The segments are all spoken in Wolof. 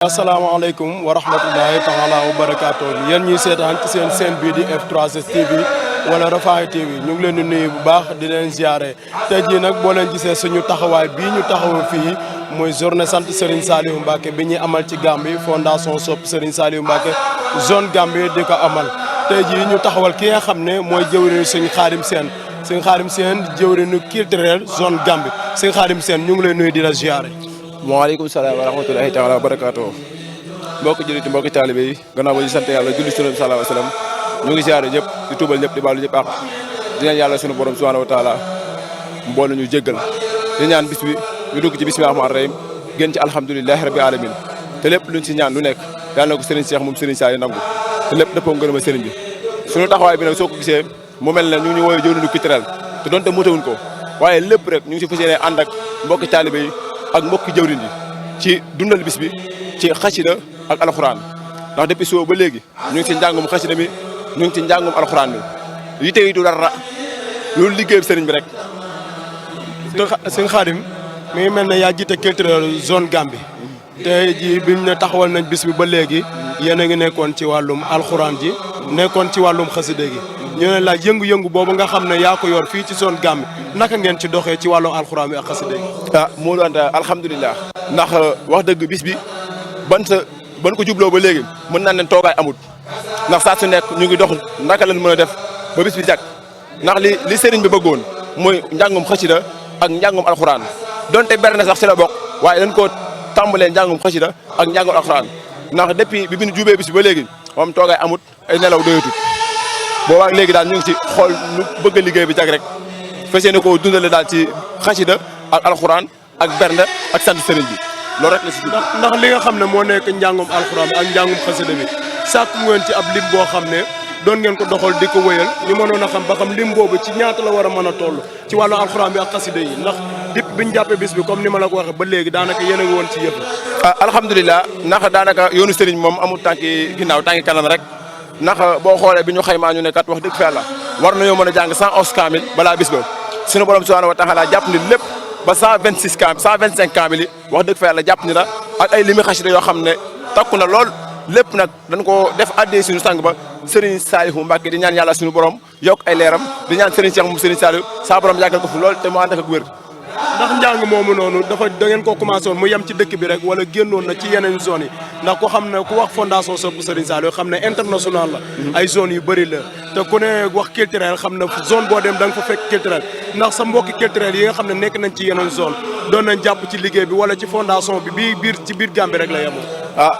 asalaamaaleykum wa rahmatullahi taala wa barakaatu yéen ñuy seetaan ci seen chaîne bii di F3S TV wala Rafah TV ñu ngi leen di nuyu bu baax di leen ziare tey jii nag boo leen gisee suñu taxawaay bii ñu taxaw fii muy journée sant Serigne Saliou Mbacké bi ñuy amal ci Gambie fondation Sopp Serigne Saliou Mbacké zone Gambie di ko amal tey jii ñu taxawal ki nga xam ne mooy jëwriñu suñu Xaadim Seen suñu Xaadim Seen jëwriñu culturel zone Gambie suñu Xaadim Seen ñu ngi lay nuyu di la ziare. waaleykum salaam wa rahmatulahi taala wa barakaatu mbokki jullit mbokki taalibe yi gannaaw ba ñu sant yàlla julli sunu sallallahu alayhi wa sallam ñu ngi ziare ñëpp di tuubal ñëpp di baalu ñëpp àq di ñaan yàlla sunu borom subhanahu wa taala mbool ñu jéggal di ñaan bis bi ñu dugg ci bismillahi rahmaani rahim génn ci alhamdulilahi rabbi alamin te lépp luñ si ñaan lu nekk yàlla na ko Serigne Cheikh moom Serigne Saliou nangu te lépp dëppoo ngërëma Serigne bi sunu taxawaay bi nag soo ko gisee mu mel ne ñu ngi ñu woowee jëwriñu culturel te doonte motewuñ ko waaye lépp rek ñu ngi si fas yéene ànd ak mbokki taalibe yi ak mbokki jëwriñ yi ci dundal bis bi ci xasida ak alxuraan ndax depuis suba ba léegi ñu ngi ci njàngum xasida mi ñu ngi ci njàngum alxuraan mi yite yi du dara loolu liggéey sëriñ bi rek. sëñ Xaadim mi ngi mel ne yaa jiite culturel zone Gambie te ji biñ ne taxawal nañ bis bi ba léegi yéen a ngi nekkoon ci wàllum alxuraan ji nekkoon ci wàllum xasida gi ñu ne la yëngu-yëngu boobu nga xam ne yaa ko yor fii ci zone Gambie naka ngeen ci doxee ci wàllum alxuraan bi ak xasida gi. moo doon alhamdulilah ndax wax dëgg bis bi ban ko jubloo ba léegi mën naa leen toogaay amut ndax saa su nekk ñu ngi dox naka lañ mën a def ba bis bi jag ndax li sëriñ bi bëggoon mooy njàngum xasida ak njàngum alxuraan donte berne sax ci la bokk waaye dañ koo tàmbalee njàngum xasida ak njàngum alxuraan ndax depuis bi ñu jubee bis bi ba léegi moom toogaay amut ay nelaw doyatut boobaa léegi daal ñu ngi ci xool nu bëgg a liggéey bi jag rek fas yéene koo dundale daal ci xasida ak alxuraan ak bernde ak sant sëriñ bi loolu rek la si ndax li nga xam ne moo nekk njàngum alxuraan ak njàngum xasida bi sàkk ngeen ci ab lim boo xam ne doon ngeen ko doxal di ko wëyal ñu mënoon a xam ba xam lim boobu ci ñaata la war a mën a toll ci wàllu alxuraan bi ak xasida yi ndax dip biñu jàppee bis bi comme ni ma la ko waxee ba léegi daanaka yéen a ngi woon ci yëpp alhamdulilah ndax daanaka yoonu sëriñ moom amul tànki ginnaaw tànki kanam rek ndax boo xoolee bi ñu xaymaa ñu ne kat wax dëgg fa yàlla war nañoo mën a jàng 111 kaamil balaa bis ba suñu borom subhanahu wa taala jàpp ni lépp ba 126 kaamil 125 kaamil yi wax dëgg fa yàlla jàpp ni la ak ay limi xasida yoo xam ne takku na lool lépp nag dañ ko def addee suñu sang ba Serigne Saliou Mbacké di ñaan yàlla suñu borom yokk ay leeram di ñaan Serigne Cheikh moom Serigne Saliou saa borom yàggal ko fi lool te mu ànd ak wér. ndax njàng moomu noonu da ngeen ko commencé woon mu yem ci dëkk bi rek wala génnoon na ci yeneen zones yi ndax ko xam ne ku wax fondation Sopp Serigne Saliou xam ne international la ay zones yu bëri la te ku ne wax culturel xam ne zone boo dem da nga fa fekk culturel ndax sa mbokki culturel yi nga xam ne nekk nañ ci yeneen zone doon nañ jàpp ci liggéey bi wala ci fondation bi ci biir Gambie rek la yemoon.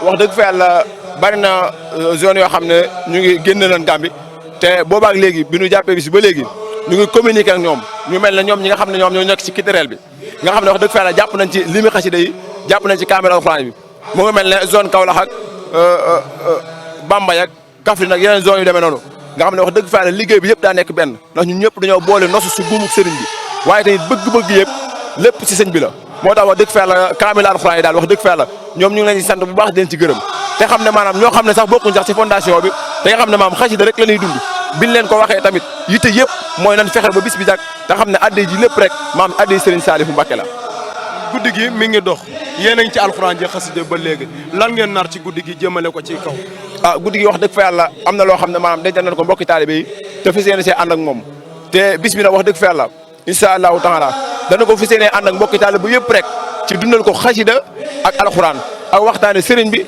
wax dëgg fa yàlla bari na zone yoo xam ne ñu ngi génn leen Gambie te boobaak léegi bi ñu jàppee bis ba léegi ñu ngi communiquer ak ñoom ñu mel ne ñoom ñi nga xam ne ñoom ñoo nekk ci culturel bi nga xam ne wax dëgg fa yàlla jàpp nañ ci limi xasida yi jàpp nañ ci caméra alxuraan bi mu ngi mel ne zone Kaolack ak Bambey ak Kaffrine ak yeneen zone yu demee noonu nga xam ne wax dëgg fa yàlla liggéey bi yëpp daa nekk benn ndax ñun ñëpp dañoo boole nosu si buumuk sëriñ bi waaye tamit bëgg-bëgg yëpp lépp si sëñ bi la moo tax wax dëgg fa yàlla caméra alxuraan yi daal wax dëgg fa yàlla ñoom ñu ngi leen di sant bu baax di leen ci gërëm te xam ne maanaam ñoo xam ne sax bokkuñ sax ci fondation bi te nga xam ne maam xasida rek la ñuy dund biñ leen ko waxee tamit yitte yëpp mooy nan fexe ba bis bi jag te xam ne adde ji lépp rek maam adde Serigne Saliou Mbacké la guddi gi mi ngi dox yéen a ngi ci alxuraan ji xasida ba léegi lan ngeen nar ci guddi gi jëmale ko ci kaw guddi gi wax dëgg fa yàlla am na loo xam ne maanaam dencal nañ ko mbokki taalibe yi te fas yéene see ànd ak moom te bis bi nag wax dëgg fa yàlla incha allahu taala dana ko fas yéene ànd ak mbokki taalibe bu yëpp rek ci dundal ko xasida ak alxuraan ak waxtaane sëriñ bi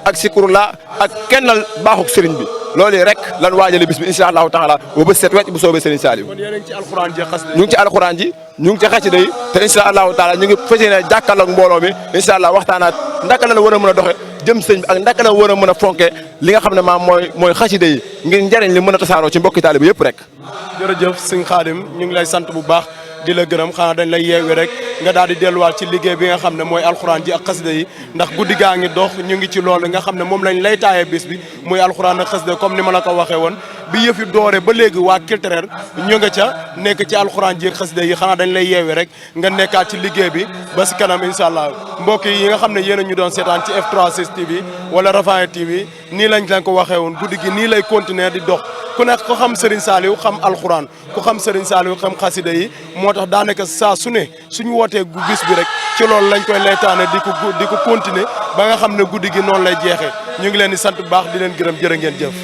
ak sikurulaa ak kennal baaxuk sëriñ bi loolu rek lan waajale bis bi incha allahu taala ba bës set wecc bu soobee Serigne Saliou kon yéen a ngi ci alxuraan ji xasida ñu ngi ci alxuraan ji ñu ngi ci xasida yi te incha allahu taala ñu ngi fas yéene jàkkaarloog mbooloo mi incha allah waxtaanaat ndaka la war a mën a doxe jëm sëñ bi ak ndaka la war a mën a fonke li nga xam ne maam mooy xasida yi ngir njariñ li mën a tasaaroo ci mbokki taalibe yëpp rek jërëjëf sëñ Xaadim ñu ngi lay sant bu baax di la gërëm xanaa dañ lay yeewi rek nga daal di delluwaat ci liggéey bi nga xam ne mooy alxuraan ji ak xasida yi ndax guddi gaa ngi dox ñu ngi ci loolu nga xam ne moom lañ lay taayee bis bi muy alxuraan ak xasida comme ni ma la ko waxee woon bi yëf yi doore ba léegi waa culturel ñu nga ca nekk ci alxuraan ji ak xasida yi xanaa dañ lay yeewi rek nga nekkaat ci liggéey bi ba si kanam incha allah mbokk yi nga xam ne yéen a ñu doon seetaan ci F3S TV wala Rafah TV nii lañ leen ko waxee woon guddi gi nii lay continuer di dox ku nekk ko xam Serigne Saliou xam alxuraan ku xam Serigne Saliou xam xasida yi moo tax daanaka saa su ne suñu wootee gu bis bi rek ci loolu lañ koy laytaane di ko continuer ba nga xam ne guddi gi noonu lay jeexee ñu ngi leen di sant bu baax di leen gërëm jërë ngeen jëf